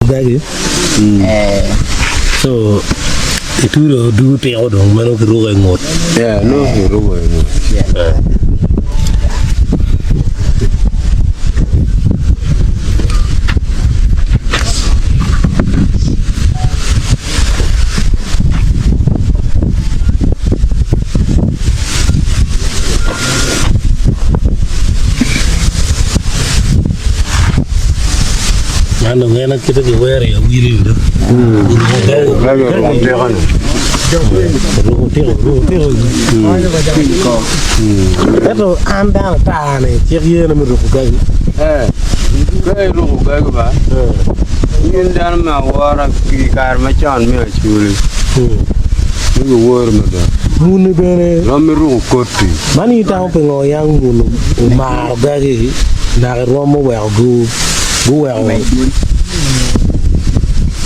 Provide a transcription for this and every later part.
gagi. So itudo dugu tiko dong ma nongo kiruko i ngut. Yeah, nongo kiruko i ngut. Man dong en kite giwero i awili do. Oruko tiko oruko tiko. Ento an dano ata-ni cik yena me ruko gagi. Ka iruko gagi ba, in dano me awora i kare macon me Acholi. Me giwori mada. Muni bene. Rom iruko koti. Man in itamo pingo yang munu omaro gagi naka irwom oweko guweko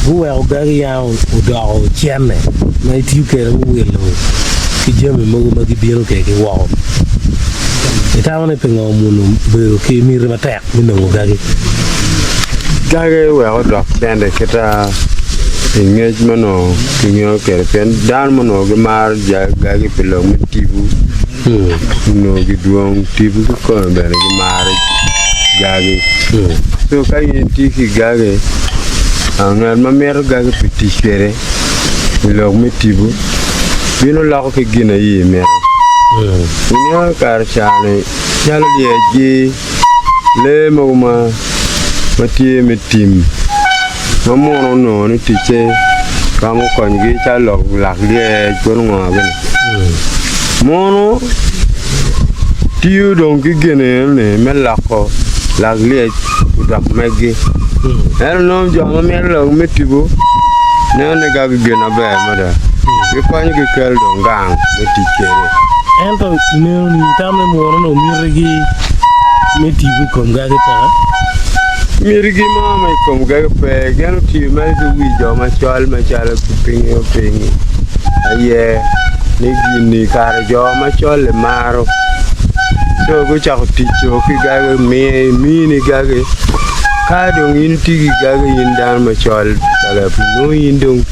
guweko gagi yang odoko cene ma itiyo kwede me wilo ki jami mogo ma gibino kwede ki woko. Itamo ni pingo munu obedo ki miti matek me nongo gagi? Gagi wek odok cente kita i ngec ma onongo kingeyo kwede pien dano ma onongo gimaro gagi pi lok me tipo onongo gidwong tipo kikome bene gimaro gagi co ka in itye ki gagi ngat ma mito gagi pi tic kwede i lok me tipo bino loko ki gin aye imito ineno kare ca-ni calo lyecgi Lee mogo ma tye me tim ma muno onongo ni ticce romo konyogi calo lok lak lyec kono ngo gini muno tiyo dong ki gin enoni me loko lak lyec odok megi ento nongo jo ma mito lok me tipo neno ni gagi gin maber mada gikonyo ki kelo dong gang me tic kwede. Ento ineno ni tam me muno onongo mitigi me tipo i kom gagi peke? Mitigi mo ma i kom gagi pe. Gin otiyo mere ki wi jo macol macalo ki pingi opingi aye ni gin-ni kare jo macol-li maro. Co gucako tic co ki gagi mini gagi ka dong in itye ki gagi in dano macol nongo in dong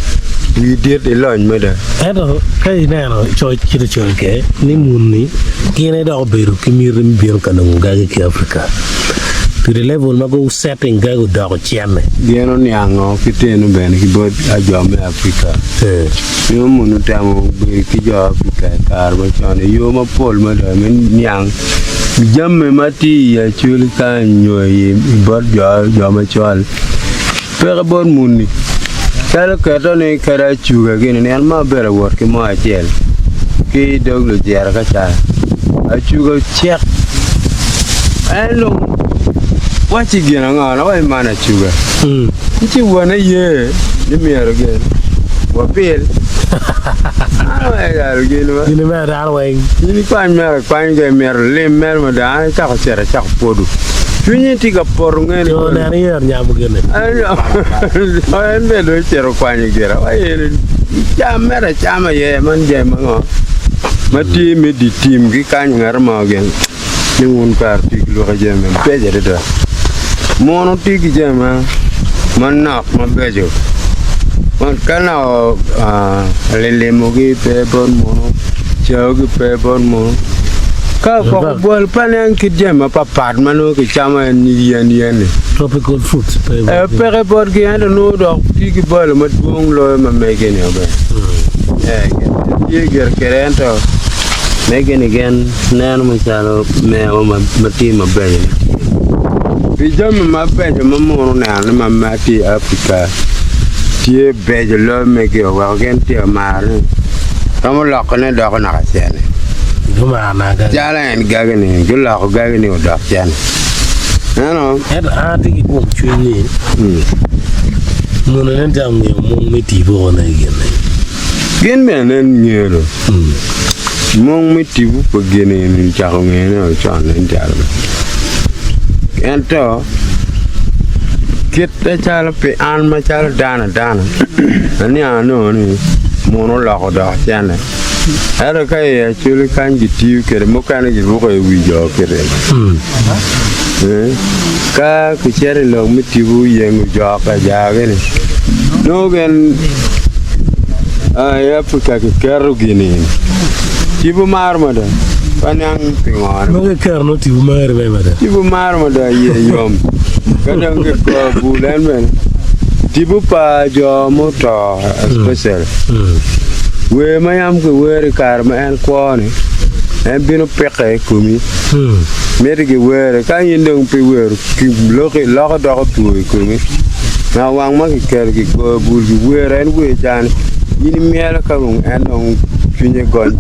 wi dit ilony mada. Ento ka ineno coc kit ocol ke ni muni gin aye dok obedo ki miti me bino ka nongo gagi ki Africa to the level ma gu setting gagi odoko cene. Gin oniango ki teno bene ki bot jo me Africa. Nyo muni otemo bedo ki jo Africa i kare macon i yo mapol mada me niang jami ma tye i Acholi kany nyo i bot jo macol. Peke bot muni, calo keto ni kadi acuga gini nino ma abedo awot ki moo acel ki i dog lujero ka ca acuga ocek en dong wacci gin ango na waci man acuga ci wone ye ni myero gin wapil In ikwany mere akwany ka imito lim mere mada an acako cito acako pwodo cwinyi tye ka poto ngeni Co oneno iye onyamo gine. En bene dong ocito okwanyo gire wa en cam mere acama iye man jami ango ma tye me dye tim ki kany ngat mo gin ni wun kara wutye ki lwaki jami mabeco adada mono tye ki jami manok mabeco ka naka lilimogi pe bot muno caogi pe bot muno ka koko bwol pe niang kit jami mapatpat ma nongo kicamo en nyig yen yen-ni Tropical fruits pe botgi. Peke botgi ento nongo dok tye ki balo madwong loyo ma mege-ni bene tye gire kwede ento mege-ni gin neno macalo mewa ma tye mabeco-ni pi jami mabeco ma muno oneno ni ma tye i Africa tye beco loyo megi oweko gin tye ka maro ni romo lokone doko naka cene calo en gagi-ni guloko gagi-ni odok cene ento Ento an atye ki gwok cwiny ni muno nen calo ongeyo mung me tipo kone i gin-ni. Gin bene nen myero mung me tipo pa gin eni ocako ngene o con nen calo ento kit macalo pi an macalo dano adana aniang anongo ni muno oloko odok cene ento ka i Acholi kany gitiyo kwede mukene giruko i wi jo kit eni. Ka kicito i lok me tipo yengo jok ajagi-ni, nongo gin i Africa kiketo gin-ni tipo maro mada pe aniang pingo. Ma kiketo nongo tipo mari bene mada. Tipo maro mada iye yom ka dong kikobo bul en bene tipo pa jo muto especially wer ma yam kiwero i kare ma en kwo-ni en bino pike i komi. Miti giwere, ka in dong pe iwero, loki loko doko two i komi. Naka wang ma kiketo kigoyo bul giwero en wer cani, in imyelo ka dong en dong cwinye gony.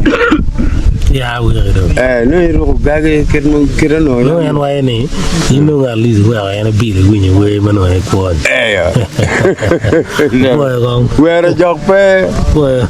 Ya weki dong. Eh, nongo iruko gagi kit ma kite nongo. Nongo en waco ni in dong at least iweko en ebilo iwinyo wer ma nongo en kwo ni. Eyo. Pwoyo kong. Wero jok pe. Pwoyo.